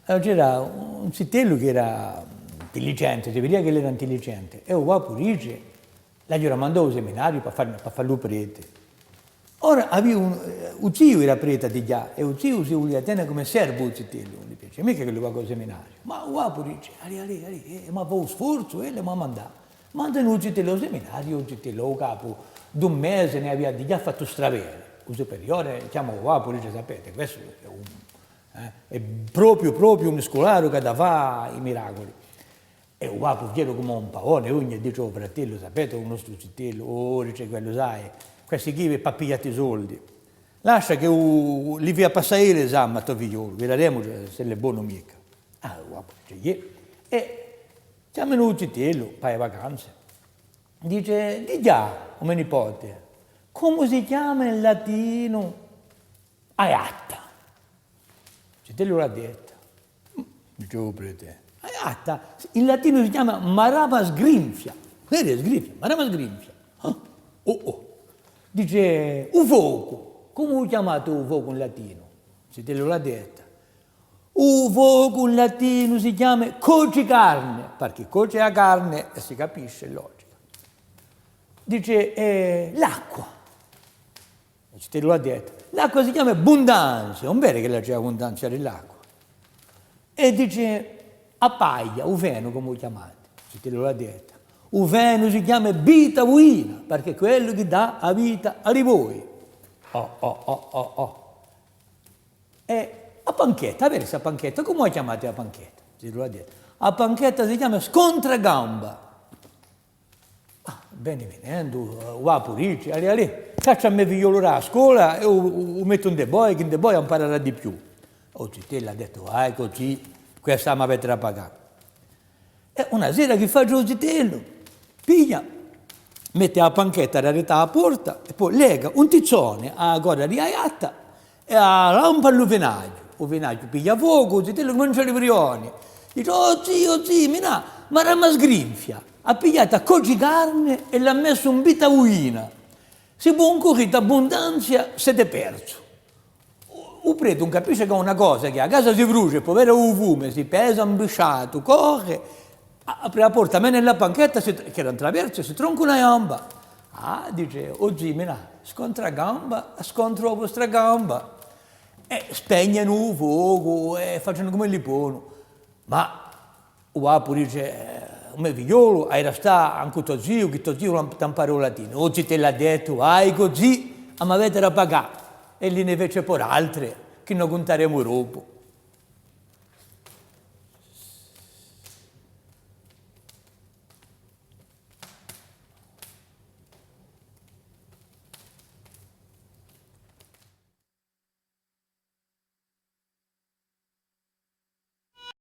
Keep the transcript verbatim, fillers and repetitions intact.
Allora, c'era un zitellu chì era intelligente, si vidia ch'ellu era intelligente, è u babbu dice, l'aghju da mandà à u seminariu pà fà, pà fà lu prete. Ora avia un, eh, u ziu era prete digià, è u ziu si vulia tene cum'è servu u zitellu, ùn li piacia micca ch'ellu vaga à u seminariu. Ma u babbu dice, alè, alè, alè, eh, ma fà u sforzu, eh, l'emu da mandà. Mandanu u zitellu à u seminariu, u zitellu à u capu d'un mese ne avia digià fattu stravede. U superiore chjama u babbu, dice, sapete, questu hè un, eh, hè propiu, propiu un sculare chì hà da fà i miraculi. È u babbu, fieru cum'è un pavone, ghjunghje è dice, o fratellu, sapete, u nostru zitellu, oh, dice quellu, sai, questi quì hè pà pigliatti i soldi. Lascia chì u, li fia passà eiu l'esame à to figliolu, vidaremu s'ellu hè bonu o micca. Ah, u babbu dice, iè. È chjamanu u zitellu pà e vacanze. Dice, dì ghjà, o me nipote, cumu si chjama in latinu a ghjatta? U zitellu l'hà detta. Dice u prete, a ghjatta in latinu si chjama marama sgrinfia. Vedi, sgrinfia, marama sgrinfia. Ah, oh, oh. Dice, u focu, cumu u chjamate u focu in latinu? U zitellu l'hà detta. U focu in latinu si chjama cocicarne, perchè coce a carne, è si capisce, hè logicu. Dice, eh, l'acqua. U zitellu l'hà detta. L'acqua si chjama abbundanzia, ùn vede ch'ella ci hè abbundanzia di l'acqua. È dice, a paglia, u fenu, cumu u chjamate? U zitellu l'hà detta. U fenu si chjama vita buina, perchè hè quellu chì dà a vita à i boi. Oh, oh, oh, oh, oh. È a panchetta, vedi sta panchetta, cumu a chjamate a panchetta? U zitellu l'hà detta. A panchetta si chjama scontragamba. Ah, bè, videndu, u babbu dice, alè, alè, cacciu à me figliolu da a scola è u, u, u mettu ind'è voi, chì ind'è voi amparerà di più. U zitellu hà dettu, vai cusì, questa m'avete da pagà. È una sera chì face u zitellu? Piglia, mette a panchetta daretu à a porta è po lega un tizzone à a coda di a ghjatta è a lampa à u fenaghju. U fenaghju piglia focu, u zitellu cumencia à ribrione. Dice, o zì, o zì, mi nà, marama sgrinfia hà pigliatu a cocicarne è l'hà messu in vita buina. Si pò ancora dì abbundanzia, site persu. U, u prete ùn capisce chè una cosa, chì a casa si brusgia, è po vede u fume, si pesa imbisciatu, corre, a-, apre a porta, mena in a panchetta, si tr-, chì era in traversu, è si tronca una ghjamba. Ah, dice, o zì, mi nà, scontragamba, scontru a vostra gamba. È spegnenu u focu, è facenu cum'elli ponu. Ma u babbu dice, eh, u me figliolu, hai da stà incù to ziu, chì to ziu t'ampara u latinu. U zitellu l'hà dettu, vai cusì, a m'avete da pagà. È li ne fece po d'altre, chì no cuntaremu dopu.